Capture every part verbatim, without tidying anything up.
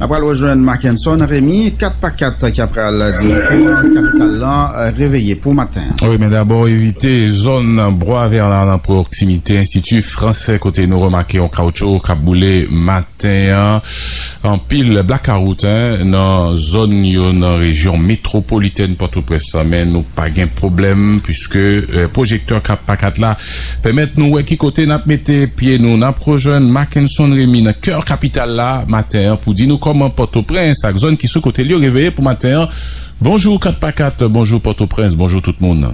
Apral rejwenn Mackenson Remy, kat pa kat, ki apral di nou kòman kapital lan reveye pou maten an. Wi, men dabò, evite zòn Bwa Vè la, nan pwoksimite Enstiti Fransè, kote nou remake yon kawoutchou k ap boule maten an. Anpil blakawout, en, nan zòn yo, nan rejyon metwopolitèn Pòtoprens lan, men nou pa gen pwoblèm, piske, eh, pwojektè kat pa kat la pèmèt nou wè ki kote n ap mete pye nou. N ap rejwenn Mackenson Remy nan kè kapital la maten an pou di nou kòman Pòtoprens ak zòn ki sou kote l yo reveye pou maten an. Bonjou kat pa kat, bonjou Pòtoprens, bonjou tout moun.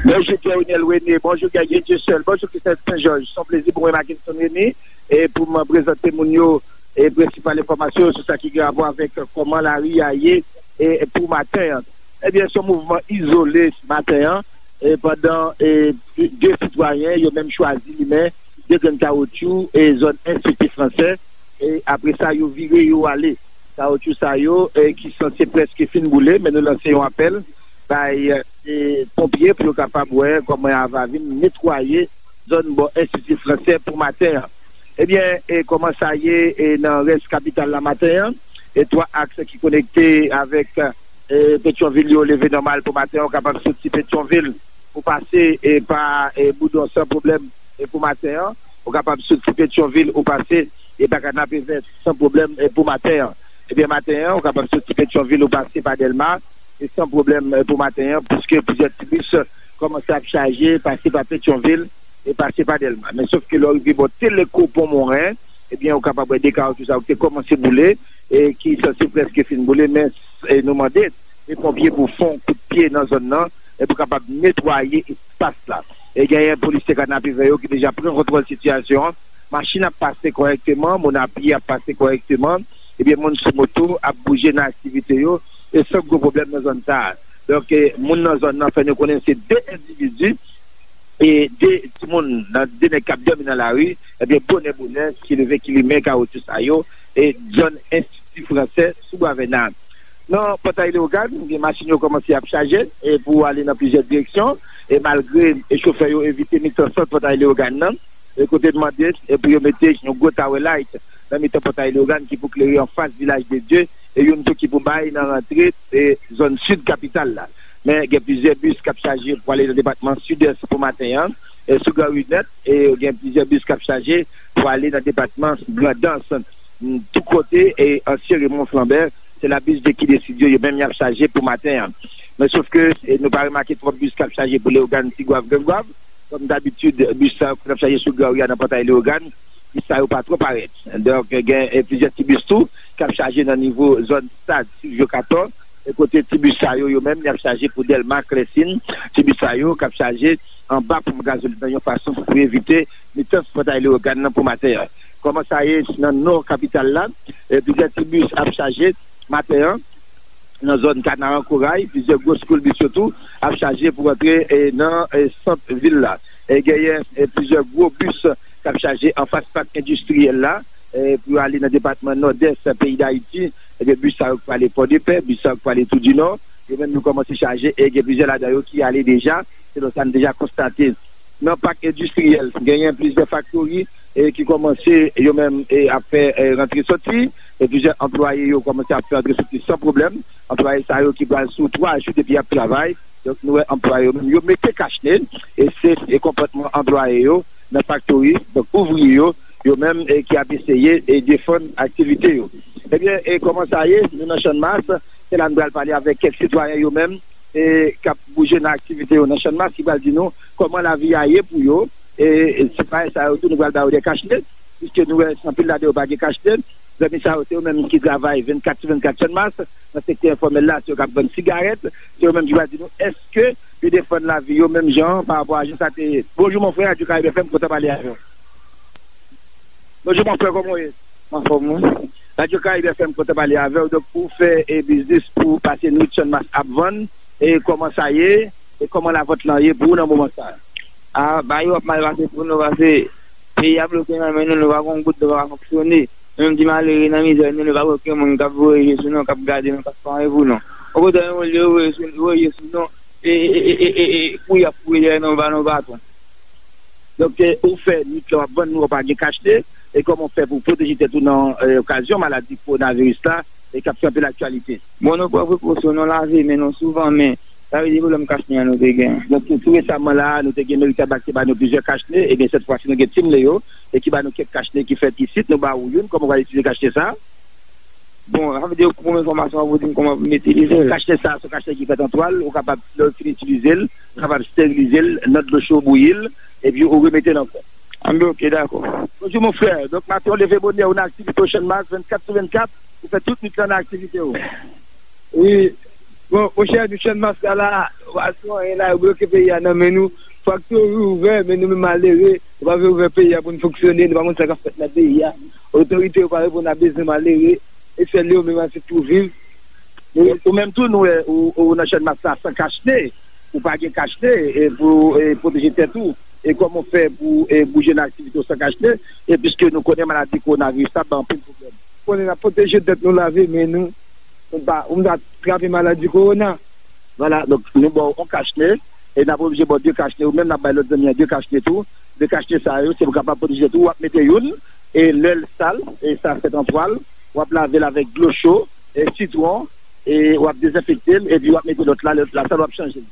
Bonjou Guerrinel René, bonjou Guerrier Dieuseul, bonjou Christelle Saint-Georges. Se yon plezi pou mwen, Mackenson Remy, e pou m prezante moun yo e prensipal enfòmasyon yo sou sa ki gen rapò avèk kòman lari a ye e pou maten an. Ebyen, se yon mouvman izole maten an, e pandan e de sitwayen yo menm chwazi limen de grenn kawotchou e zòn Enstiti Fransè, e apre sa yo vire yo ale. Kawotchou sa yo e ki sanse prèske fin boule, men nou lanse yon apèl bay e ponpye pou yo kapab wè kòman y a va vin netwaye zòn bò Enstiti Fransè pou maten an. Ebyen, e kòman sa ye e nan rès kapital la maten an? E twa aks ki konekte avèk e Petyonvil yo leve nòmal pou maten an. Ou kapab soti Petyonvil, ou pase e pa e Boudon san pwoblèm e pou maten an. Ou kapab soti Petyonvil, ou pase e pa Kanapevè san pwoblèm e pou maten an. Ebyen, maten an, ou kapab soti Petyonvil, ou pase pa Dèlma, e san pwoblèm e pou maten an, piske plizyè ti bis kòmanse ap chaje, pase pa Petyonvil e pase pa Dèlma. Men sof ke lè w rive bò Teleko Pon Moren, ebyen, ou kapab wè de kawotchou sa yo ki te kòmanse boule, e ki sanse prèske fin boule, men e nou mande e ponpye pou fè yon kout pye nan zòn nan, e pou kapab netwaye espas la. E genyen polisye Kanapevè yo ki deja pran kontwòl sitiyasyon an. Machin ap pase kòrèkteman, moun a pye ap pase kòrèkteman, ebyen, moun sou moto ap bouje nan aktivite yo, e san gwo pwoblèm nan zòn sa a. Donk, e, moun nan zòn nan fè nou konnen se de endividi, e de timoun nan de nèg k ap dòmi nan lari, ebyen, bonè bonè, ki leve, ki limen kawotchou sa yo, e zòn Enstiti Fransè sou Bwa Vèna. Nan Pòtay Leyogàn, gen machin yo kòmanse ap chaje, e pou ale nan plizyè direksyon, e malgre e chofè yo evite mitan sant Pòtay Leyogàn nan, e kote n mande e pou yo mete yon gwo tower light nan mitan Pòtay Leyogàn ki pou klere anfas Vilaj de Dye, e youn tou ki pou bay nan rantre e zòn sid kapital la. Men gen plizyè bis k ap chaje pou ale nan depatman Sidès pou maten an, e sou Gran Ri nèt, e gen plizyè bis k ap chaje pou ale nan depatman Grandans. Mm, tou kote, e ansyen Raymond Flambert, se la bis de ki deside yo, yo menm y ap chaje pou maten an. Men sof ke e nou pa remake twòp bis k ap chaje pou Leyogàn, Tigwav, Grangwav. Kòm dabitid, bis sa yo k ap chaje sou Gran Ri a nan Pòtay Leyogàn, bis sa yo pa twò parèt. Donk, gen e plizyè ti bis tou k ap chaje nan nivo zòn Stad Silvyo Katò, e kote ti bis sa yo, yo menm, y ap chaje pou Dèlma, Klèsin. Ti bis sa yo k ap chaje anba ponp gazolin nan yon fason pou evite mitan Pòtay Leyogàn nan pou maten an. Kòman sa ye nan nò kapital la? E plizyè ti bis ap chaje maten an nan zòn Kanaran Koray, plizyè gwo skoul bis yo tou ap chaje pou rantre e nan e sant vil la. E genyen e plizyè gwo bis k ap chaje anfas pak endistriyèl la, e pou yo ale nan depatman Nòdès peyi Dayiti. Ebyen, bis sa yo k prale Pòdepè, bis sa yo k prale Toudinò, yo menm yo kòmanse chaje, e gen plizyè ladan yo ki ale deja, selon sa n deja konstate. Nan pak endistriyèl, genyen plizyè faktori e ki kòmanse yo menm e ap fè e rantre soti, e plizyè anplwaye yo kòmanse ap fè rantre soti san pwoblèm. Anplwaye sa yo ki pral sou twa jou depi y ap travay. Donk, nou wè anplwaye yo menm, yo mete kachnen, e se e konpòtman anplwaye yo nan faktori, donk ouvriye yo, yo menm e ki ap eseye e defann aktivite yo. Ebyen, e kòman sa ye? Nou nan Channmas, se la n pral pale avèk kèk sitwayen yo menm e k ap bouje nan aktivite yo nan Channmas, ki pral di nou kòman lavi a ye pou yo. E, e sitwayen sa yo tou, nou pral ba yo de kachnen, piske nou wè anpil ladan yo pa gen kachnen. Zanmi sa yo, se yo menm ki travay vennkat sou vennkat Channmas, nan sektè enfòmèl la, se yo k ap vann sigarèt, se yo menm ki pral di nou èske yo defann lavi yo menm jan an pa rapò a jan sa te ye. Bonjou, mon frè, Radyo Karib F M, kontan pale avè w. Bonjou, mon frè, kòman w ye? Anfòm, wi. Radyo Karib F M kontan pale avè w. Donk, ou fè e biznis pou pase nwit Channmas ap vann. E kòman sa ye? E kòman lavant lan ye pou ou nan moman sa a? A, bagay yo ap mal pase pou nou, paske peyi a bloke nan men nou, nou pa gon goud, nou pa ka fonksyone. Nou menm ti malere nan mizè nou, nou pa gon okenn moun k ap voye je sou nou, k ap gade nou, k ap fè anyen pou nou. Okontrè, nou, olye yo voye sou, voye je sou nou, e, e, e, e, e, e, kouri y ap kouri dèyè nou, ba nou baton. Donk, e, ou fè nwit lan w ap vann, nou wè w pa gen kachnen. E kòman w fè pou pwoteje tèt ou nan, eh, okazyon maladi kowonaviris la, e k ap fè anpil aktyalite? Bon, nou pran prekosyon, nou lave men nou souvan, men sa vle di pwoblèm kachne an nou te gen. Donk, tou, tou resaman la, nou te gen Meri Tabak te ba nou plizyè kachne, ebyen, sèt fwa si nou gen Tim Leo, e ki ba nou kèk kachne ki fèt isit, nou ba ou youn, kòman w pral itilize kachne sa? Bon, sa vle di pou enfòmasyon an, pou di m kòman pou m itilize l. Kachne sa, se yon kachne ki fèt an twal, ou kapab, lè w fin itilize l, ou kapab sterilize l nan dlo cho, bouyi l, epi ou remete l ankò. Anben, ok, dakò. Bonjou, mon frè. Donk, maten, w leve bonè, ou nan aktivite w Channmas, vennkat sou vennkat, ou fè tout nwit lan nan aktivite w. Wi. Bon, monchè, nou Channmas la, la, patwon, e la, yo bloke peyi a nan men nou. Faktori ouvè, men nou menm malere, yo pa vle ouvè peyi a pou n fonksyone, nou pa konn sa k ap fèt nan peyi a. Otorite yo pa reponn a bezwen malere, e sèl yo menm a se tou viv. Ou, ou menm tou, nou wè, ou, ou nan Channmas la san kachne, ou pa gen kachne, e pou, e pwoteje tèt ou, e kòman w fè pou, e bouje nan aktivite w san kachne, e piske nou konnen maladi kowonaviris la ap bay anpil pwoblèm. Konnen n ap pwoteje tèt nou, lave men nou, pou n pa, pou n pa trape maladi kowona. Vwala, donk, nou ba w yon kachne, e n ap oblije ba w de kachne, ou menm n ap bay lòt zanmi an de kachne tou. De kachne sa yo, se pou kapab pwoteje tou, w ap mete youn, e lè l sal, e sa fèt an twal, w ap lave l avèk dlo cho, e sitwon, e w ap dezenfekte l, epi w ap mete lòt la, lè lòt la sal, w ap chanje l.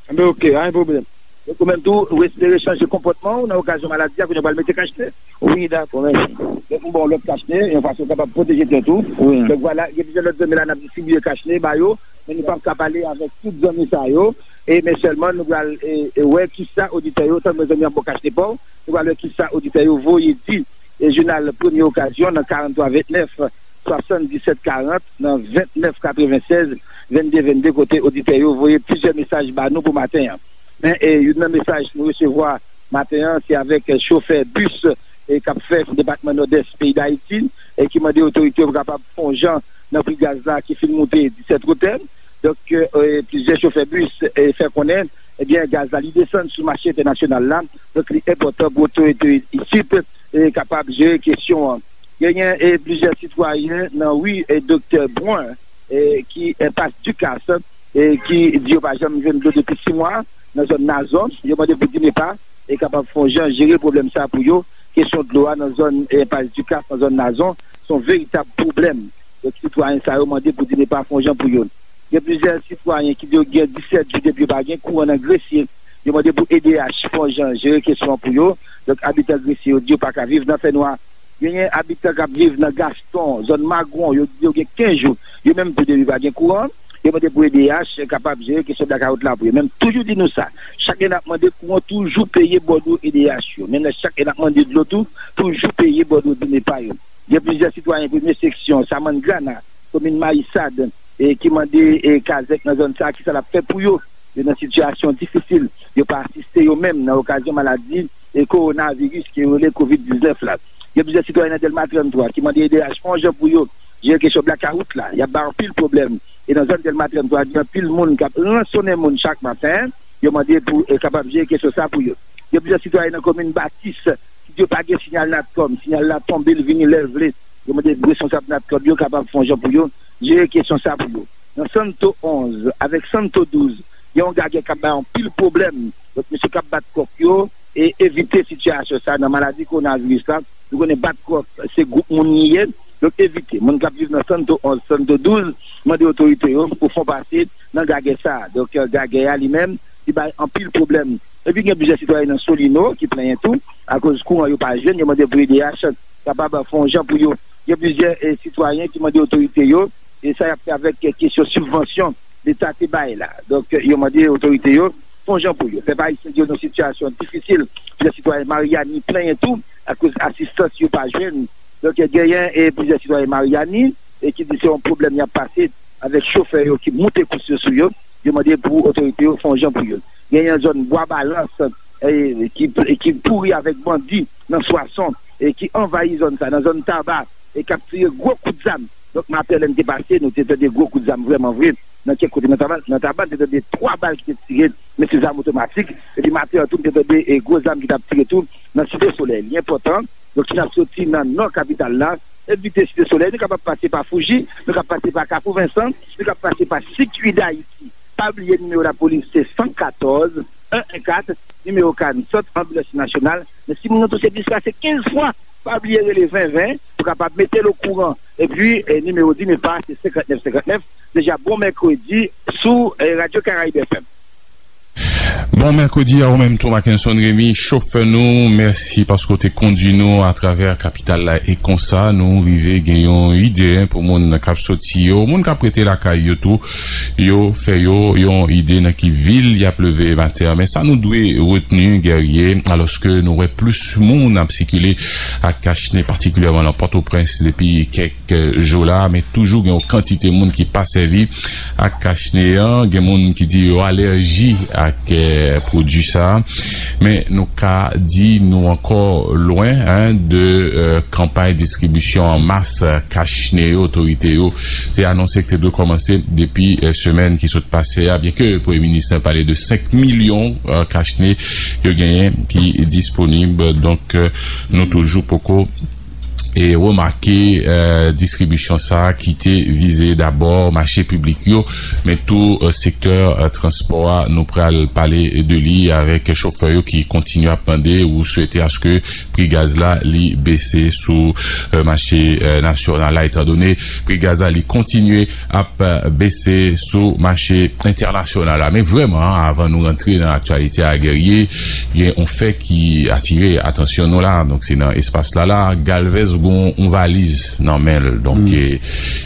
Anben, ok, pa gen pwoblèm. Donk, ou menm tou, ou espere chanje konpòtman w nan okazyon maladi a, kounye a w pral mete kachne? Wi, dakò, mèsi. Donk, m ba w lòt kachne, yon fason w kapab pwoteje tèt ou. Wi. Donk, vwala, gen plizyè lòt zanmi la, n ap distribiye kachne ba yo, men nou p ap ka pale avèk tout zanmi sa yo, e men sèlman nou pral, e, e wè kisa oditè yo, tann mwen zanmi an ba w kachne pa w, nou pral wè kisa oditè yo voye di, e jounal Premye Okazyon nan karant twa vennèf, swasanndisèt karant, nan vennèf katrevennsèz, vennde vennde, kote oditè yo voye plizyè mesaj ba nou pou maten an. Men, e, youn nan mesaj nou resevwa maten an, se avèk, e, chofè bis, e, k ap fè depatman Nòdès peyi Dayiti, e ki mande otorite yo pou kapab fè yon jan nan pri gaz la ki fin moute disèt wotè. Donk, e, plizyè chofè bis, e, fè konnen, ebyen, gaz la, li desann sou mache entènasyonal la. Donk, li enpòtan pou otorite isit, e, kapab jere kesyon an. Genyen, e, plizyè sitwayen nan ri, e, Doktè Brun, e, ki enpas Ducasse, e, ki di yo pa janm jwenn dlo depi sis mwa nan zòn Nazon. Yo mande pou DINEPA, e, kapab fè yon jan jere pwoblèm sa pou yo. Kesyon dlo a nan zòn, e, enpas Ducasse, nan zòn Nazon, se yon veritab pwoblèm. Donk, sitwayen sa yo mande pou DINEPA fè yon jan pou yo. Gen plizyè sitwayen ki di yo gen disèt jou depi yo pa gen kouran nan Gresye. Yo mande pou E D H fè yon jan jere kesyon an pou yo. Donk, abitan Gresye yo di yo pa ka viv nan fènwa. Genyen abitan k ap viv nan Gaston, zòn Magwon, yo di yo gen kenz jou. Yo menm tou depi pa gen kouran, yo mande pou E D H kapab jere kesyon blakawout la pou yo. Men m toujou di nou sa, chak lè n ap mande kouran, toujou peye bòdwo E D H yo. Menm lè chak lè n ap mande dlo tou, toujou peye bòdwo DINEPA yo. Gen plizyè sitwayen premye seksyon, Samann Grana, komin Mayisad, e ki mande, e, kazèk nan zòn sa a, kisa l ap fè pou yo. Yo nan sitiyasyon difisil. Yo pa asiste yo menm nan okazyon maladi, e, kowonaviris ke yo rele kovid diznèf la. Gen plizyè sitwayen nan Dèlma trannntwa ki mande E D H fè yon jan pou yo jere kesyon blakawout la. Y ap bay anpil pwoblèm. E nan zòn Dèlma trannntwa, gen anpil moun k ap ransonnen moun chak maten. Yo mande pou, e, kapab jere kesyon sa pou yo. Gen plizyè sitwayen nan komin Batis ki di yo pa gen siyal Natcom. Siyal la tonbe, l vini lè l vle. Yo mande responsab Natcom yo kapab fè yon jan pou yo jere kesyon sa pou yo. Nan Santo onz avèk Santo douz, gen yon gagè k ap bay anpil pwoblèm. Donk, mesye k ap bat kòk yo, e evite sitiyasyon sa nan maladi kowonaviris la. Nou konnen bat kòk, se gwoup moun li ye. Donk, evite. Moun k ap viv nan Santo onz, Santo douz, mande otorite yo pou fè yon pase nan gagè sa. Donk, gagè a li menm, li bay anpil pwoblèm. Epi gen plizyè sitwayen nan Solino ki plenyen tou, akoz kouran yo pa jwenn, yo mande pou E D H kapab fè yon jan pou yo. Gen plizyè, e, sitwayen ki mande otorite yo, e sa y ap fè avèk, e, kesyon sibvansyon Leta te bay la. Donk, e, yo mande otorite yo fè yon jan pou yo. Pèp ayisyen yo nan sitiyasyon difisil. Plizyè sitwayen Maryani plenyen tou akoz asistans yo pa jwenn. Donk, e, genyen, e, plizyè sitwayen Maryani, e, ki di se yon pwoblèm y ap pase avèk chofè yo ki moute kous yo sou yo. Yo mande pou otorite yo fè yon jan pou yo. Genyen zòn Bwa Balans, e, ki, ki pouri avèk bandi nan Swason, e ki anvayi zòn sa, nan zòn Taba, e k ap tire gwo kout zam. Donk, maten, lè n te pase, nou te tande gwo kout zam vrèman vre. Nan kèk kote, nan Taba, nan Taba, n te tande twa bal ki te tire, men se zam otomatik. Epi maten an tou, n te tande, e, gwo zam ki t ap tire tou nan Site Solèy. Li enpòtan, donk, si n ap soti nan nò kapital la, evite Site Solèy, nou kapab pase pa Fouji, nou kapab pase pa Kafou Vensan, nou kapab pase pa Sikui Dayiti. Pa bliye nimewo lapolis se san katòz, en en kat, nimewo ka n sòt anbilans nasyonal. Men si moun nan tou se displase kenz fwa, pa bliye rele ven ven pou kapab mete l okouran. Epi, eh, nimewo di men pa se senkant nèf senkant nèf. Deja bon mèkredi sou, eh, Radyo Karayib F M. Bon mèkredi a ou menm tou, Mackenson Remy, chofè nou, mèsi paske w te kondui nou atravè kapital la. E konsa, nou rive gen yon ide, en, pou moun k ap soti yo, moun k ap rete lakay yo tou, yo fè yo yon ide nan ki vil y ap leve maten an. Men sa nou dwe retni, Guerrier, alòske nou wè plis moun ap sikile ak kachne, patikilyèman nan Pòtoprens, depi kèk jou la, men toujou gen yon kantite moun ki pa sèvi ak kachne an. Gen moun ki di yo alèji ak, eh, pwodui sa a. Men nou ka di nou ankò lwen, en, de, eh, kanpay distribisyon an mas, eh, kachne yo. Otorite yo te anonse ki te dwe kòmanse depi, eh, semèn ki sot pase a, byenke Premye Minis lan pale de senk milyon, eh, kachne yo genyen ki disponib. Donk, eh, nou toujou poko e remake, eh, distribisyon sa a ki te vize dabò mache piblik yo, men tou, eh, sektè, eh, transpò a. Nou pral pale de li avèk chofè yo ki kontinye ap mande ou swete aske pri gaz la li bese sou, eh, mache, eh, nasyonal la, etandone pri gaz la li kontinye ap, eh, bese sou mache entènasyonal la. Men vrèman, avan nou rantre nan aktyalite a, Guerrier, gen yon fè ki atire atansyon nou la. Donk, se nan espas la, la, Galvez gen yon valiz nan men l. Donk, e,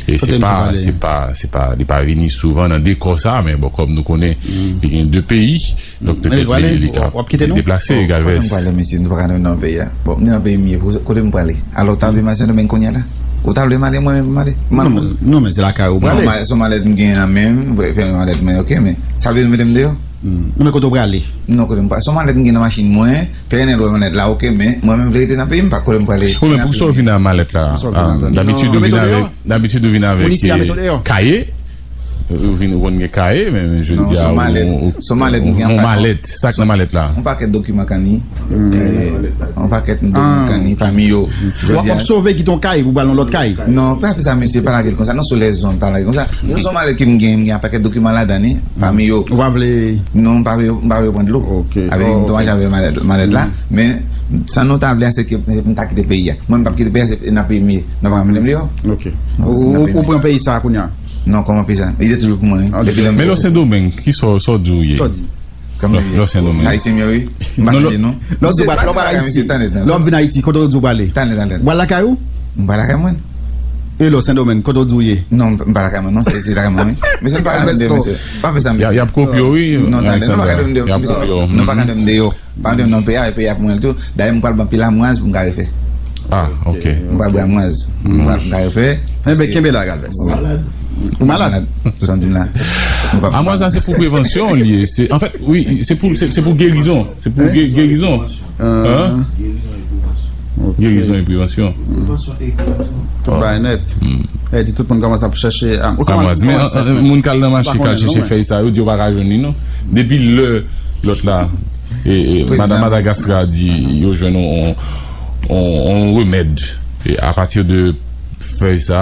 e se pa, se pa, se pa, li pa vini souvan nan dekò sa, men bon, kòm nou konnen, li gen de peyi, donk petèt li, li ka deplase, Galvez. Kote m prale, mesye, nou pa ka nan peyi a. Bon, m nan peyi m ye, kote m prale? Alò, w ta vle m al Sendomeng kounye a la? Ou ta vle m ale, mwen menm, m ale? M al non, non, men se lakay ou prale. Non, se yon malèt m gen nan men m, fè yon malèt mwen, oke, men sa vle di mete m deyò? Non, men kote w prale? Non, kote m prale? Se yon malèt m gen nan machin mwen, pènèl wè malèt la, oke, men mwen menm vle rete nan peyi m, pa kote m prale. Wi, men pou sa w vin ak malèt la, dabitid ou vin avèk, dabitid ou vin avèk kaye. Ou vin, ou konn gen kaye, men je di a, ou, ou, ou, malèt, sa k nan malèt la? Yon pakèt dokiman kanni. Yon pakèt dokiman kanni, pami yo. W ap sove kite yon kay pou pral nan lòt kay? Non, pa fè sa, mesye, pa lage l konsa. Non, sou lèzonn, pa lage l konsa. Non, se yon malèt ke m gen, m gen yon pakèt dokiman ladan li, pami yo. Ou pa vle? Non, m pa vle, m pa vle pran dlo. Avèk m tou, jan avèk malèt, malèt la. Men, sa nou ta vle a, se ke m ta kite peyi a. Mwen, m p ap kite peyi a, se nan peyi m ye. Nan pa menm li yo. Ok. Ou, ou pran peyi sa a kounye a? Non, kòman peyi sa? Li te toujou pou mwen, wi. Men lè w Sendomeng, ki sa w, sa w di w ye? Sa w di? Lè w Sendomeng. Sa ayisyen m ye, wi. M pa chanje non. Lè w di w pa, lè w pa Ayiti. Lè w ap vin Ayiti, kote w di w prale? Ou pral lakay ou? M pral lakay mwen. E lè w Sendomeng, kote w di w ye? Non, m pa lakay mwen non, se, se lakay mwen, wi. Mesye, m pa ka tande, mesye. Pa fè sa, mesye. Y ap koupe w, wi. Non, tande, non, pa ka tande, mesye. Y ap koupe w. Non, pa ka tande deyò. Pa antre nan peyi a, e peyi a pou mwen tou. Dayè, m pral ban pil amwaz pou m ka refè. Ah, ok. M pral ban amwaz. M pral, m ka refè. Enben, kenbe la, Galvez. Ou malad? Ou malad? Sa m di m la. Amwaz la, se pou prevansyon li ye. Se, anfèt, wi, se pou, se, se pou gerizon. Se pou ge-, gerizon. Hein? Gerizon e prevansyon. Tout bagay nèt. E di tout moun kòmanse ap chèche amwaz. Men, euh, euh, moun k al nan mache, k al chèche fèy sa, yo di yo pa ka jwenn li, non. Depi lè lòt la, e, e, madan Madagaskar di yo jwenn yon, yon, yon remèd, e, apati de fèy sa,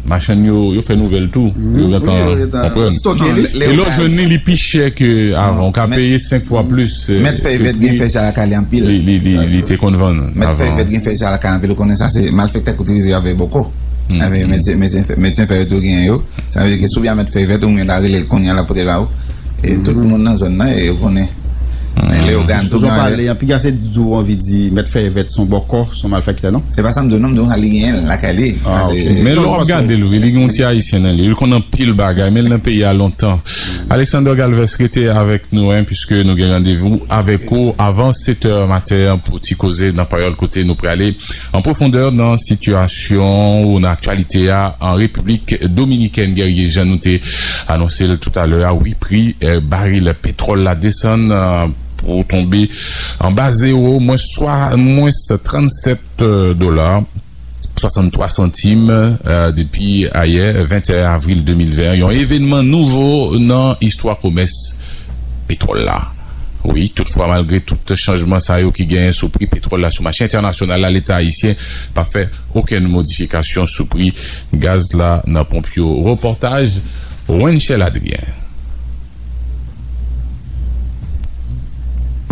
machann yo, yo fè nouvèl tou. Yo gentan konprann. E lè w jwenn li, li pi chè ke avan. Ou ka peye senk fwa plis, e, mèt fèy vèt gen fèy sa lakay li anpil. Li, li, li, li te konn vann avan. Mèt fèy vèt gen fèy sa lakay anpil. Ou konnen sa, se malfektè k itilize yo avèk boko. Avèk medsen, medsen fè-, medsen fèy yo tou genyen yo. Sa vle di ke si w byen mèt fèy vèt, ou menm ta rele l kounye a, l ap pote l ba ou. E tout moun nan zòn nan, e yo konnen. Men Leyogàn tou gen. Jan w pale an, piga se di w anvi di mèt fèy vèt se yon bòkò, se yon malfektè, non? Se pa sa m di w, non, m di w li genyen l lakay li. Ah, ok. Men lè w ap gade l, wi, li gen yon ti ayisyen nan li. Li konn anpil bagay, men l nan peyi a lontan. Alexander Galvez, rete avèk nou, en, piske nou gen randevou avèk ou avan sèt è maten an pou ti koze nan Payòl kote nou prale an pwofondè nan sitiyasyon ou nan aktyalite a an Repiblik Dominikèn, Guerrier, jan nou te anonse l toutalè a. Wi, pri, eh, baril petwòl la desann, eh, pou tonbe anba zewo, mwens swa, mwens trannsèt, eh, dola, swasanntwa santim, eh, depi ayè, venteyen avril de mil ven, yon evènman nouvo nan istwa komès petwòl la. Wi, toutfwa, malgre tout chanjman sa yo ki genyen sou pri petwòl la sou mache entènasyonal la, Leta ayisyen pa fè okenn modifikasyon sou pri gaz la nan ponp yo. Repòtaj Wenchel Adrien.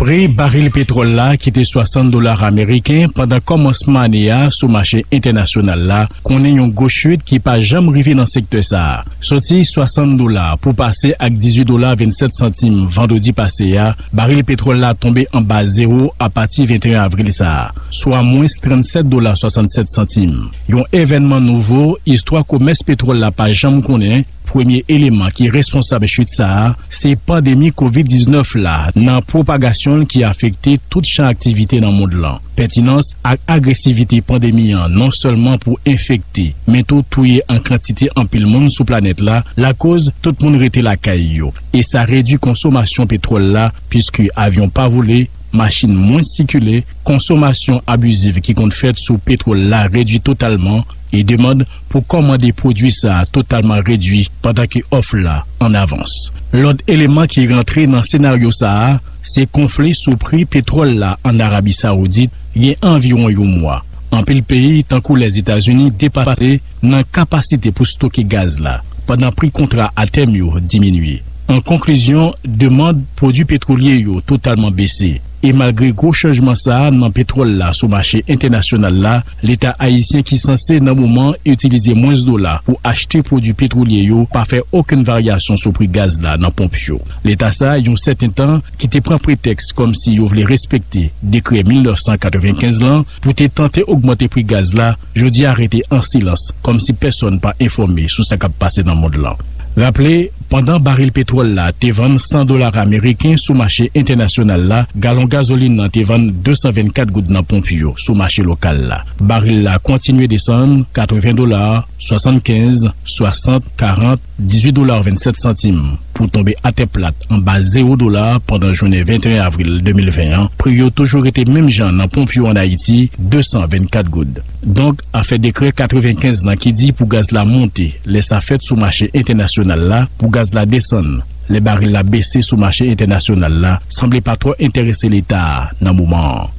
Pri baril petwòl la ki te swasant dola ameriken pandan kòmansman ane a sou mache entènasyonal la konnen yon gwo chit ki pa janm rive nan sektè sa a. Soti swasant dola pou pase ak dizuit dola vennsèt santim vandredi pase a, baril petwòl la tonbe anba zewo apati venteyen avril sa a, swa mwens trannsèt dola swasannsèt santim. Yon evènman nouvo istwa komès petwòl la pa janm konnen. Premye eleman ki responsab chit sa a, se pandemi kovid diznèf la nan pwopagasyon l ki afekte tout chan aktivite nan mond lan. Pètinans ak agresivite pandemi an non sèlman pou enfekte, men tou touye an kantite anpil moun sou planèt la, lakoz tout moun rete lakay yo. E sa redui konsomasyon petwòl la, piske avyon pa vole, machin mwens sikile, konsomasyon abiziv ki konn fèt sou petwòl la redui totalman, e demann pou kòmande pwodui sa a totalman redui pandan ke òf la an avans. Lòt eleman ki rantre nan senaryo sa a, se konfli sou pri petwòl la ann Arabi Sawoudit gen anviwon yon mwa. Anpil peyi, tankou Lèzetazini, depase nan kapasite pou stoke gaz la, pandan pri kontra atèm yo diminye. An konklizyon, demann pwodui petwolye yo totalman bese. E malgre gwo chanjman sa a nan petwòl la sou mache entènasyonal la, Leta ayisyen ki sanse nan moman itilize mwens dola pou achte pwodui petwolye yo pa fè okenn varyasyon sou pri gaz la nan ponp yo. Leta sa a, yon sèten tan, ki te pran pretèks kòmsi yo vle respekte dekrè mil nèf san katrevenkenz lan pou te tante ogmante pri gaz la, jodi a rete an silans, kòmsi pèsonn pa enfòme sou sa k ap pase nan mond lan. Raple, pandan baril petwòl la te vann san dola ameriken sou mache entènasyonal la, galon gazolin nan te vann de san vennkat goud nan ponp yo sou mache lokal la. Baril la kontinye desann, katreven dola, swasannkenz, swasant, karant, dizuit dola vennsèt santim, pou tonbe atè plat anba zewo dola pandan jounen venteyen avril de mil ven an. Pri yo toujou rete menm jan nan ponp yo ann Ayiti, de san vennkat goud. Donk, afè dekrè katrevenkenz lan ki di pou gaz la monte, lè sa fèt sou mache entènasyonal la, pou gaz la desann, lè baril la bese sou mache entènasyonal la, sanble pa twò enterese Leta a nan moman an.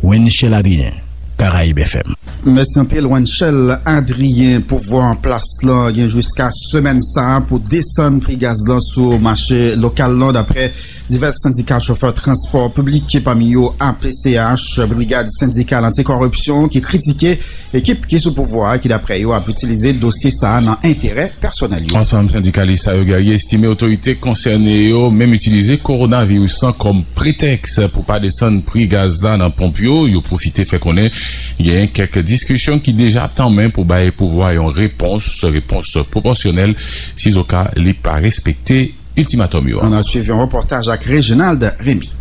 Wenchel Adrien, Karayib F M. Mèsi anpil, Wenchel Adrien. Pouvwa an plas lan gen jiska semèn sa a pou desann pri gaz lan sou mache lokal lan, daprè divès sendika chofè transpò piblik, pami yo A P C H, Brigad Sendikal Anti-Kòripsyon, ki kritike ekip ki sou pouvwa a, ki, daprè yo, ap itilize dosye sa a nan enterè pèsonèl yo. Ansanm sendikalis sa yo, Guerrier, estime otorite konsène yo menm itilize kowonaviris lan kòm pretèks pou pa desann pri gaz la nan ponp yo. Yo pwofite fè konnen genyen kèk diskisyon ki deja tanmen pou bay pouvwa yon repons, repons pwopòsyonèl, sizoka li pa respekte iltimatòm yo. Ann al swiv yon repòtaj ak Reginald Remy.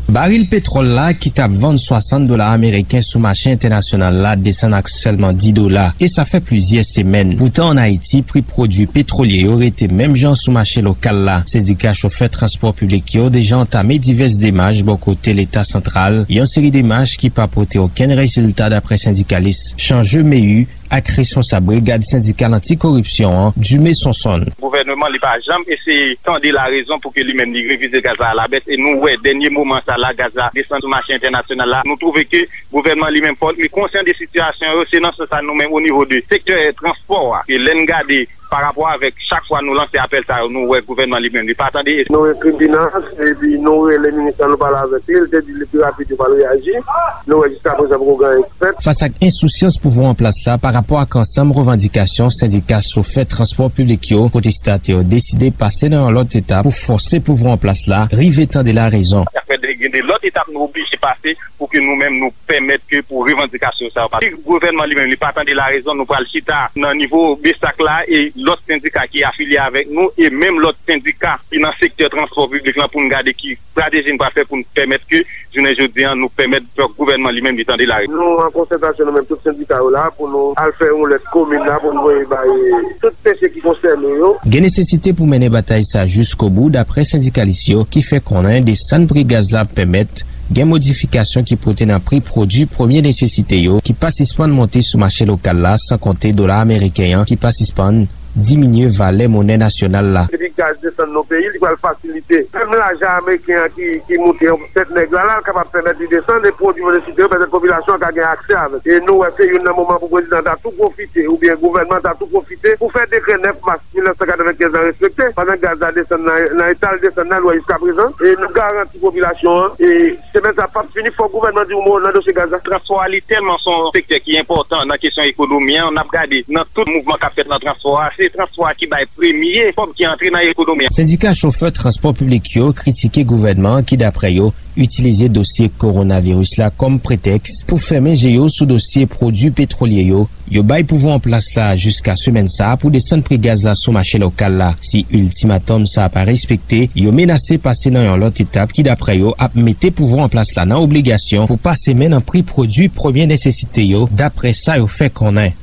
Baril petwòl la, ki t ap vann swasant dola ameriken sou mache entènasyonal la, desann ak sèlman dis dola, e sa fè plizyè semèn. Poutan, ann Ayiti, pri pwodui petwolye yo rete menm jan sou mache lokal la. Sendika chofè transpò piblik yo deja antame divès demach bò kote Leta santral, yon seri demach ki pa pote okenn rezilta, daprè sendikalis Chanje Meyu, ak responsab Brigad Sendikal Anti-Koripsyon an, Dume Sonson. Gouvènman li pa janm eseye tande larezon pou ke li menm li revize gaz la a la bès, e nou wè dènye moman sa la gaz la desann sou mache entènasyonal la. Nou twouve ke gouvènman li menm fò li konsyan de sitiyasyon yo, se nan sans sa nou menm o nivo de sektè transpò a, ke lè n gade pa rapò avèk chak fwa nou lanse apèl sa yo, nou wè gouvènman li menm li pa tande. Nou ekri Binance, epi nou rele minis la, nou pale avèk li, li te di li pi rapid yo pral reyaji. Nou wè jiska prezan poko gen anyen ki fèt. Fas ak ensousyans pouvwa an plas la pa rapò ak ansanm revandikasyon sendika chofè transpò piblik yo, pwotesta yo deside pase nan yon lòt etap pou fòse pouvwa an plas la rive tande larezon. Sa fè de, gen de lòt etap nou oblije pase pou ke nou menm nou pèmèt ke pou revandikasyon sa yo pase. Si gouvènman li menm li pa tande larezon, nou pral chita nan nivo BSAC la e lòt sendika ki afilye avèk nou e menm lòt sendika ki nan sektè transpò piblik lan pou n gade ki estrateji n pral fè pou n pèmèt ke jounen jodi a nou pèmèt gouvènman li menm li tande larezon. Nou an konsètasyon nou menm tout sendika yo la pou nou al fè yon lèt komin la pou n voye bay tout mesye ki konsène yo. Gen nesesite pou mennen batay sa jiskobou, daprè sendikalis yo, ki fè konnen desann pri gaz la ap pèmèt gen modifikasyon ki pote nan pri pwodui premye nesesite yo ki pa sispann monte sou mache lokal la, san konte dola ameriken an ki pa sispann diminye valè monè nasyonal la. Depi gaz desann nan peyi, li pral fasilite menm lajan ameriken an ki, ki moute yon tèt nèg la, la, l kapab pèmèt li desann e pwodui yo nesesite yo, pèmèt popilasyon an ka gen aksè avè l. E nou wè se youn nan moman pou prezidan ta tou pwofite, oubyen gouvènman ta tou pwofite, pou fè dekrè nèf mas mil nèf san katrevenkenz lan respekte, pandan gaz la desann nan, nan eta l desann nan, nou wè jiska prezan, e nou garanti popilasyon an, e semèn sa p ap fini, fòk gouvènman di yon mo nan dosye gaz la. Transpò a, li tèlman se yon sektè ki enpòtan nan kesyon ekonomi an, n ap gade nan tout mouvman k ap fèt nan transpò a, se transpò a ki bay premye kòb ki antre nan ekonomi an. Sendika chofè transpò piblik yo kritike gouvènman an ki, daprè yo, itilize dosye kowonaviris la kòm pretèks pou fèmen je yo sou dosye pwodui petwolye yo. Yo bay pouvwa an plas la jiska semèn sa a pou desann pri gaz la sou mache lokal la. Si iltimatòm sa a pa respekte, yo menase pase nan yon lòt etap ki, daprè yo, ap mete pouvwa an plas la nan obligasyon pou pase men nan pri pwodui premye nesesite yo, daprè sa yo fè konnen.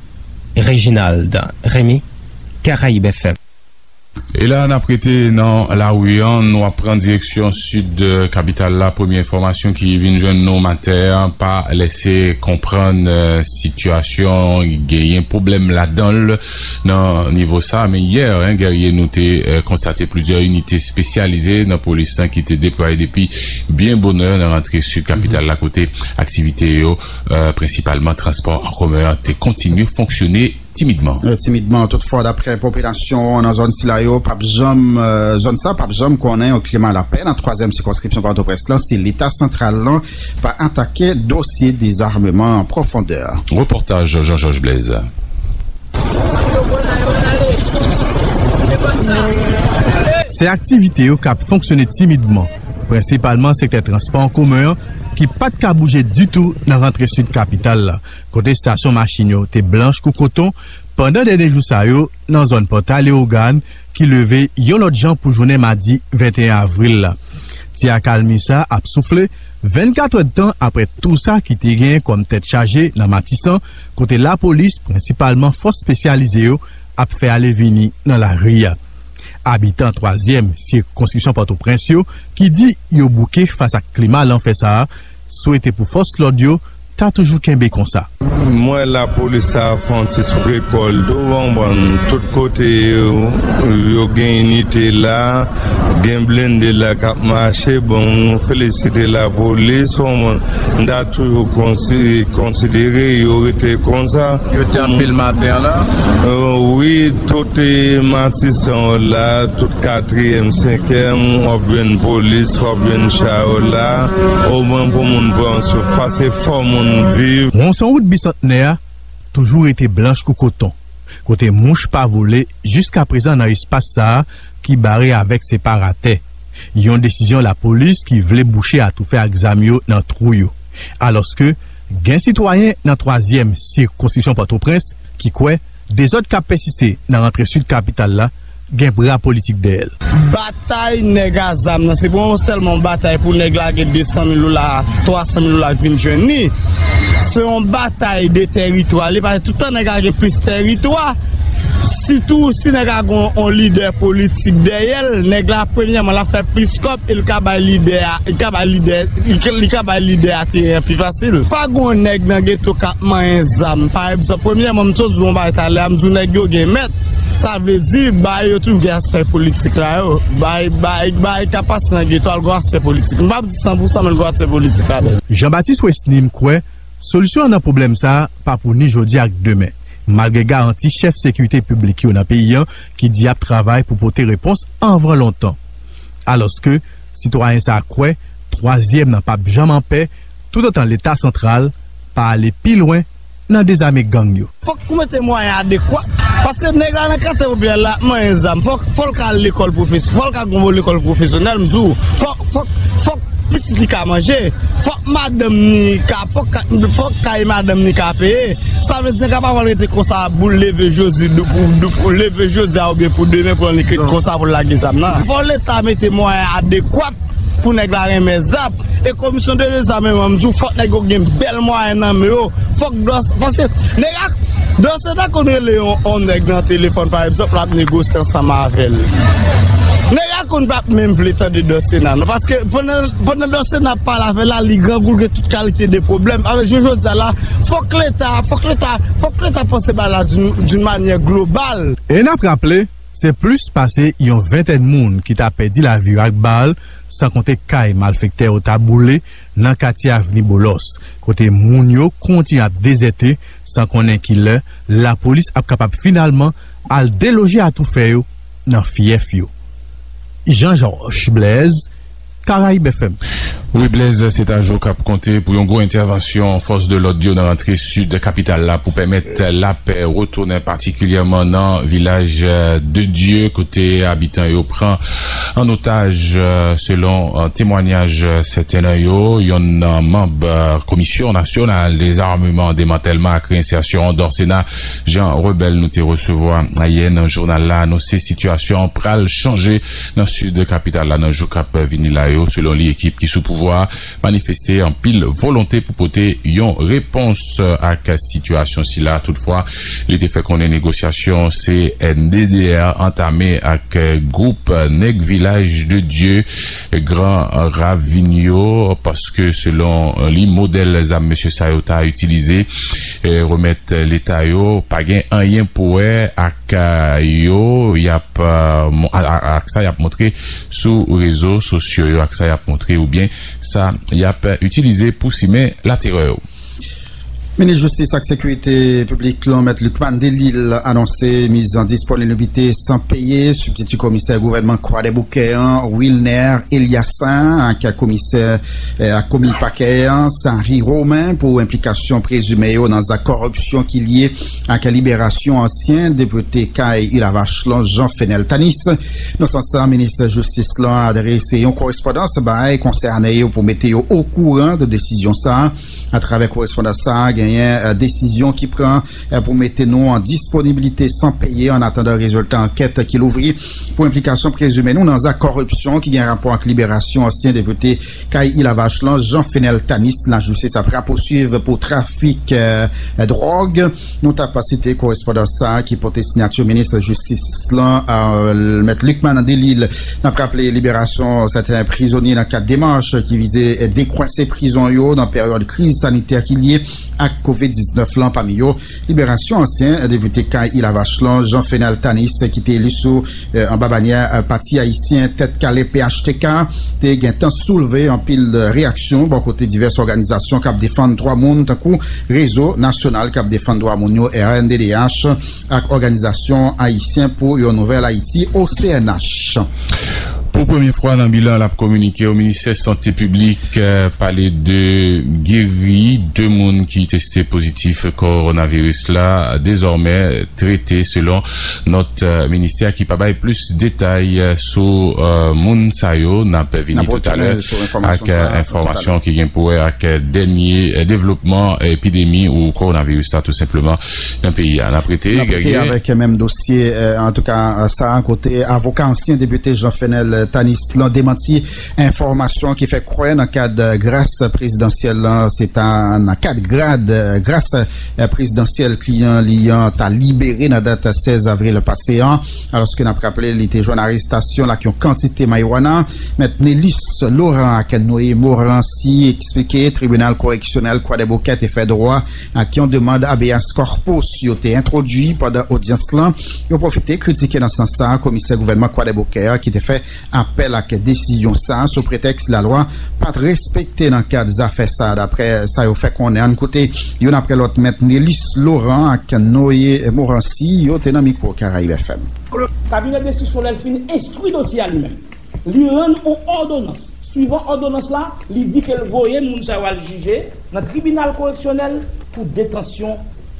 Reginald Remy, Karayib F M. E la n ap rete nan lari an, nou ap pran direksyon sid, eh, kapital la. Premye enfòmasyon ki vin jwenn nou maten an pa lèse konprann, eh, sitiyasyon genyen pwoblèm ladan l nan nivo sa. Men yè, en, Guerrier, nou te, eh, konstate plizyè inite espesyalize nan polis lan ki te deplwaye depi byen bonè nan rantre sid kapital la, kote aktivite yo, eh, prensipalman transpò an komen an, te kontinye fonksyone timidman. Eh, timidman, toutfwa, daprè popilasyon nan zòn sila yo, p ap janm, eh, zòn sa p ap janm konnen yon klima lapè. Nan twazyèm sikonskripsyon Pòtoprens lan, si Leta santral lan pa atake dosye dezameman an pwofondè. Repòtaj Jean Georges Blaise. Se aktivite yo k ap fonksyone timidman, prensipalman sektè transpò an komen an, ki pa t ka bouje ditou nan rantre sid kapital la, kote estasyon machin yo te blanch kou koton pandan dènye jou sa yo nan zòn Pòtay Leyogàn, ki leve yon lòt jan pou jounen madi venteyen avril la. Ti akalmi sa ap soufle vennkat èdtan apre tou sa ki te genyen kòm tèt chaje nan Matisan, kote lapolis, prensipalman fòs espesyalize yo, ap fè ale vini nan lari a. Abitan twazyèm sikonskripsyon Pòtoprens yo, ki di yo bouke fas ak klima lanfè sa a, swete pou fòs lòd yo ta toujou kenbe konsa. M wè lapolis ap fè yon ti souke kò l tou, w konprann, tout kote yo, yo gen inite la, gen blende la k ap mache, bon, nou felisite lapolis, w konprann, m ta toujou konsi-, konsidere yo rete konsa. Yo te anpil maten an la? Euh, wi, tout, eh, Matisan yo la, tout katriyèm, senkyèm, w ap jwenn polis, w ap jwenn cha yo la, omwen pou moun pran souf, paske fò moun viv. Wonson wout Bisantnè a toujou rete blanch kou koton, kote mouch pa vole jiskaprezan nan espas sa a ki bare avèk separatè. Yon desizyon lapolis ki vle bouche atoufè ak zam yo nan twou yo. Alòske, gen sitwayen nan twazyèm sikonskripsyon Pòtoprens ki kwè dezòd k ap pèsiste nan rantre sid kapital la gen bra politik dèyè l. Batay nèg a zam nan, se pa yon sèlman yon batay pou nèg la gen de san mil dola, twa san mil dola k vin jwenn li. Se yon batay de tèritwa. Li pase tout tan nèg la gen plis tèritwa. Sitou si nèg la gen yon lidè politik dèyè l, nèg la premyèman l ap fè plis kòb e l ka bay lidè a, li ka bay lidè, li ka, li ka bay lidè a teren an pi fasil. Pa gen yon nèg nan geto k ap manyen zam. Pa egzanp, premyèman, m sot di w yon bagay talè a, m di w nèg yo gen mèt. Sa vle di, bagay yo toujou gen aspè politik la yo. Bagay, bagay, bagay k ap pase nan geto a, l gen aspè politik. M p ap di san pou san, men l gen aspè politik ladan l. Jean Baptiste Wesnim kwè solisyon an nan pwoblèm sa a pa pou ni jodi ak demen, malgre garanti chèf sekirite piblik yo nan peyi an ki di y ap travay pou pote repons anvan lontan. Alòske, sitwayen sa a kwè twazyèm nan p ap janm anpè toutotan Leta santral pa ale pi lwen nan dezame gang yo. Fòk ou mete mwayen adekwa, paske nèg la nan katye popilè la ap manyen zam. Fòk, fò l ka al lekòl pwofes-, fò l ka gon lekòl pwofesyonèl, m di w. Fòk, fòk, fòk pitit li ka manje. Fòk madanm ni ka, fòk ka, fòk kay madanm ni ka peye. Sa vle di nèg la pa pral rete konsa pou leve jodi, pou, pou leve jodi a oubyen pou demen pou l rete konsa pou l lage zam nan. Fò Leta mete mwayen adekwat pou nèg la renmen zam. E komisyon de dezamèman, m di w, fòk nèg yo gen bèl mwayen nan men yo. Fòk dòs, paske nèg la, Dòsena konn rele yon, yon nèg nan telefòn, pa egzanp, l ap negosye ansanm avè l. Nèg la konn p ap menm vle tande Dòsena, non, paske pandan, pandan Dòsena ap pale avè l la, li grangou, l gen tout kalite de pwoblèm. Avèk jounen jodi a la, fòk Leta, fòk Leta, fòk Leta panse bagay la d'une, d'une manière globale. E n ap raple, se plis pase yon ventèn moun ki ta pèdi lavi yo ak bal, san konte kay malfektè yo ta boule nan katye Avni Bolos, kote moun yo kontinye ap dezète san konnen kilè lapolis ap kapab finalman al deloje atoufè yo nan fyèf yo. Jean Georges Blaise, Caraïbes F M. Wi, Blaise, se ta jou k ap konte pou yon gwo entèvansyon fòs de lòd yo nan rantre sid kapital la pou pèmèt lapè retounen, patikilyèman nan Vilaj de Dye, kote abitan yo pran an otaj, selon temwanyaj sèten nan yo. Yonn nan manm Komisyon Nasyonal Dezameman, Demantèlman ak Reyensèsyon, Dòsena, Jean Rebel, nou te resevwa ayè nan jounal la, anonse sitiyasyon an pral chanje nan sid kapital la nan jou k ap vini la yo. Selon li, ekip ki sou pouvwa a manifeste anpil volonte pou pote yon repons ak sitiyasyon sila. Toutfwa, li te fè konnen negosyasyon C N D D R antame ak gwoup nèg Vilaj de Dye Gran Ravin yo, paske selon li, modèl zam mesye sa yo ta itilize, eh, remèt Leta yo, pa gen anyen pou wè ak, eh, yo, y ap, eh, mo- a- a- ak sa y ap montre sou rezo sosyo yo, ak sa y ap montre oubyen sa y ap itilize pou simen laterè yo. Minis Jistis ak Sekirite Piblik lan, Mèt Lucmane Delille, anonse miz an disponibilite san peye sibtiti komisè gouvènman Kwadèboukè an, Wilner Eliassin, ak komisè, eh, ak komi pakè an, Sary Romain, pou enplikasyon prezime yo nan zak kòripsyon ki lye ak liberasyon ansyen depite kay Ilavach lan, Jean Fenel Tanis. Nan sans sa, minis jistis lan adrese yon korespondans bay konsène yo pou mete yo okouran de desizyon sa a. Atravè korespondans sa a, genyen, eh, desizyon ki pran, eh, pou mete nou an disponibilite san peye an atandan rezilta ankèt ki louvri pou enplikasyon prezime nou nan zak kòripsyon ki gen rapò ak liberasyon ansyen depite kay Ilavach lan, Jean Fenel Tanis. Lajistis ap rapousuiv pou trafik, eh, dwòg. Nou t ap site korespondans sa a ki pote siyati minis jistis lan, eh, Mèt Lucmane Delille. N ap raple liberasyon sèten prizonye nan kad demach ki vize dekwese prizon yo nan peryòd kriz sanitè ki lye ak kovid diznèf lan, pami yo liberasyon ansyen depite kay Ilavach lan, Jean Fenel Tanis, ki te eli sou, eh, anba banyè, eh, Pati Ayisyen Tèt Kale, P H T K, te gentan soulve anpil reyaksyon bò kote divès òganizasyon k ap defann dwa moun, tankou Rezo Nasyonal k ap Defann Dwa Moun yo, R N D D H, ak Òganizasyon Ayisyen pou yon Nouvèl Ayiti, O C N H. Pou premye fwa nan bilan l ap kominike yo, Ministè Sante Piblik, eh, pale de geri de moun ki teste pozitif kowonaviris la, dezòmè trete, selon nòt, eh, ministè a ki pa bay plis detay, eh, sou, eh, moun sa yo. N ap vini toutalè ak, eh, enfòmasyon ki gen pou wè ak, eh, dènye, eh, devlopman epidemi ou kowonaviris la, tou senpleman, nan peyi a. N ap rete, n ap rete avèk menm dosye, eh, antouka, eh, sa a, kote avoka ansyen depite Jean Fenel Tanis lan demanti enfòmasyon ki fè kwè nan kad, eh, gras prezidansyèl lan, se ta nan kad grad, eh, gras, eh, prezidansyèl kliyan li an ta libere nan dat sèz avril pase an, alòske n ap raple li te jwenn arestasyon l ak yon kantite mariwana. Mèt Nelus Laurent ak Noé Morancy eksplike tribinal koreksyonèl Kwadèboukè te fè dwa ak yon demann habeas corpus yo te entwodui pandan odyans lan. Yo pwofite kritike nan sans sa a komisè gouvènman Kwadèboukè a ki te fè apèl ak desizyon sa a sou pretèks lalwa pa t respekte nan kad zafè sa a, daprè sa yo fè konnen. Ann koute youn aprè lòt, Mèt Nelus Laurent ak Noé Morancy, yo te nan mikwo Karayib F M. Kabinè de enstriksyon, lè l fin enstwi dosye a li menm, li rann yon òdonans. Swivan òdonans la, li di ke l voye moun sa yo al jije nan tribinal koreksyonèl pou detansyon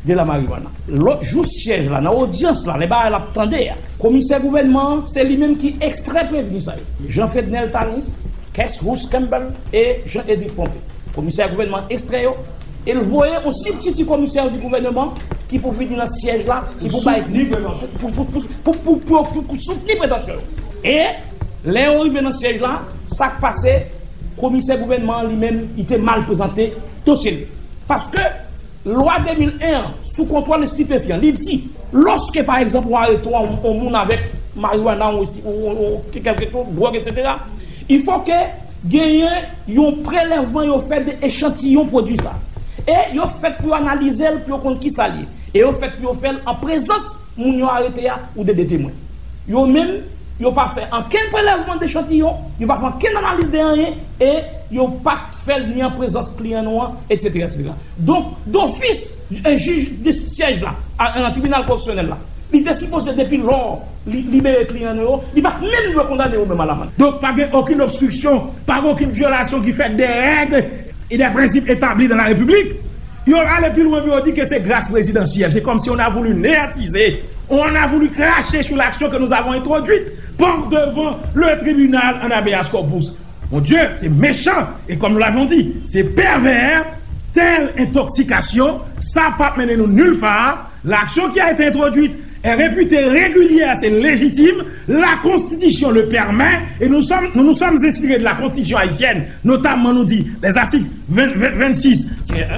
de la marijuana. Lòt jou syèj la, nan odyans la, lè bagay la ap tande a, komisè gouvènman an, se li menm ki ekstrè prevni sa yo. Jean Fednel Tanis, Kess Hoos Campbell e Jean Edric Pompée. Komisè gouvènman ekstrè yo, e l voye yon sibtiti komisè di gouvènman ki pou vini nan syèj la, ki pou bay, pou, pou, pou soutni pretansyon yo. E lè yo rive nan syèj la, sa k pase, komisè gouvènman an li menm, li te mal prezante dosye l. Paske Lwa de mil en an sou kontwòl estipefyan, li di, lòske, pa egzanp, ou arete yon, yon moun avèk marijuana, ou, ou, ou, ou kèlke dwòg, etsetera, il faut que genyen yon prelèvman yo fè de echantiyon pwodui sa. E yo fèt pou yo analize l, pou yo konn ki sa l ye. E yo fèt pou yo fè l an prezans moun yo arete a ou de de temwen. Yo menm, yo pa fè ankenn prelèvman de echantiyon, yo pa fè ankenn analiz de anyen, e yo pa fè l ni an prezans kliyan nou an, etsetera, etsetera. Donk, dofis, e, jij de syèj la, a, nan tribinal koreksyonèl la, li te sipoze depi lò li libere kliyan nou yo, li pa t menm dwe kondane yo menm a lamann. Donk, pa gen okenn obstriksyon, pa gen okenn vyolasyon ki fèt de règ e de prensip etabli dans la République. Yo ale pi lwen pou yo di ke se gras prezidansyèl. C'est comme si on a voulu néantiser, on a voulu cracher sur l'action que nous avons introduite par devant le tribunal en habeas corpus. Mon Dieu, c'est méchant. Et comme nous l'avons dit, c'est pervers. Telle intoxication, ça pas mené nous nulle part. L'action qui a été introduite est réputée régulière, c'est légitime. La Constitution le permet et nous sommes, nous nous sommes inspirés de la Constitution haïtienne, notamment, nous dit, les articles vingt, vingt, vingt-six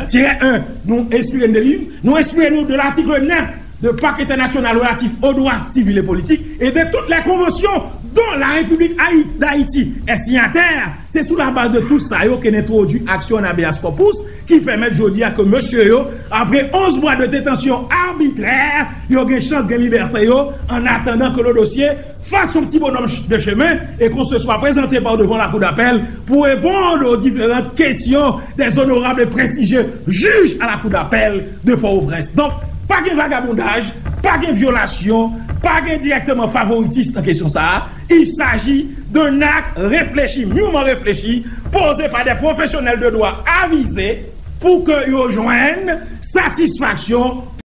tiret un, nou enspire nou de li, nou enspire nou de l'article neuf de Pacte international relatif aux droits civils et politiques et de toutes les conventions dont la République Haï-, d'Haïti est signataire. C'est sur la base de tout ça yo ke n entwodui aksyon an habeas corpus ki pèmèt jodi a ke mesye yo, après onze mois de détention arbitraire, yo gen chans gen libète yo, en attendant que le dossier fasse son petit bonhomme de chemin et qu'on se soit présenté par devant la cour d'appel pour répondre aux différentes questions des honorables et prestigieux juges à la cour d'appel de Port-au-Prince. Donc, pas de vagabondage, pas de violation, pas de directement favoritisme dans la question ça. Il s'agit d'un acte réfléchi, mûrement réfléchi, posé par des professionnels de droit avisés pour que yo jwenn satisfaction.